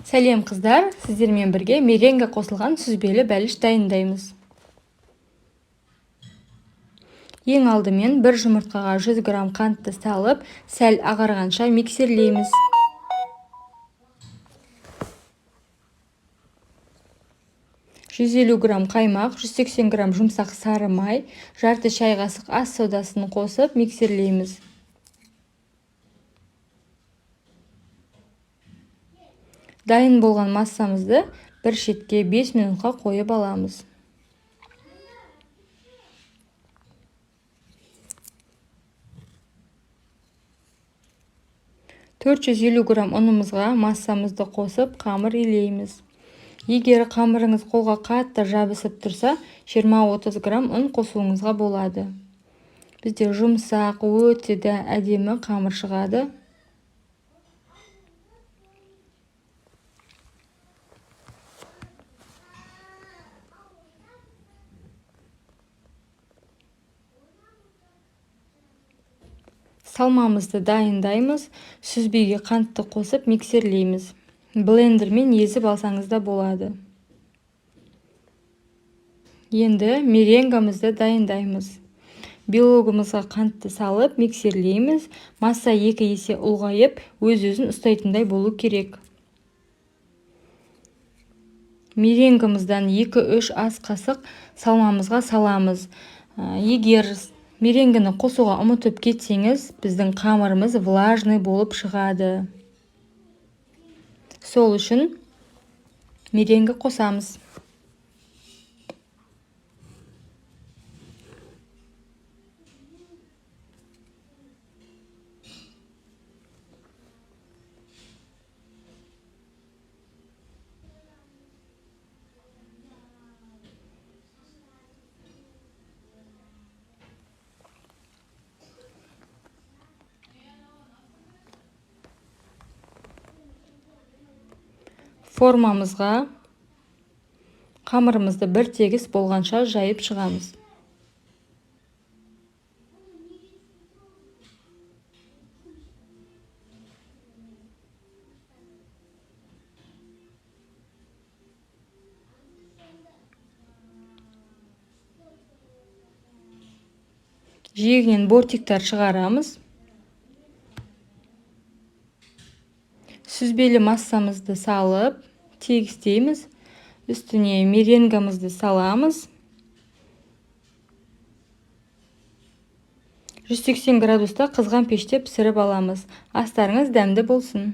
Сәлем, қыздар! Сіздермен бірге меренга қосылған сүзбелі бәліш дайындаймыз. Ең алдымен бір жұмыртқаға 100 грамм қантты салып, сәл ағарғанша миксерлейміз. 150 грамм қаймақ, 180 грамм жұмсақ сары май, жарты шай қасық ас содасын қосып миксерлейміз. Дайын болған массамызды бір шетке 5 минутқа қойып аламыз. 450 грамм ұнымызға массамызды қосып, қамыр илейміз. Егер қамырыңыз қолға қатты жабысып тұрса, 20-30 грамм ұн қосуыңызға болады. Бізде жұмсақ, өте де әдемі қамыр шығады. Салмамызды дайындаймыз. Сүзбеге қантты қосып миксерлейміз. Блендермен езіп алсаңыз да болады. Енді меренгамызды дайындаймыз. Белогымызға қантты салып миксерлейміз. Масса 2 есе ұлғайып, өз-өзін ұстайтындай болу керек. Меренгамыздан 2-3 ас қасық салмамызға саламыз. Егер меренгіні қосуға ұмытып кетсеңіз, біздің қамырымыз влажный болып шығады. Сол үшін меренгі қосамыз. Формамызға қамырымызды бір тегіс болғанша жайып шығамыз. Жиегінен бортиктер шығарамыз. Сүзбелі массамызды салып, тегістейміз. Үстіне меренгамызды саламыз. 180 градуста қызған пеште пісіріп аламыз. Астарыңыз дәмді болсын.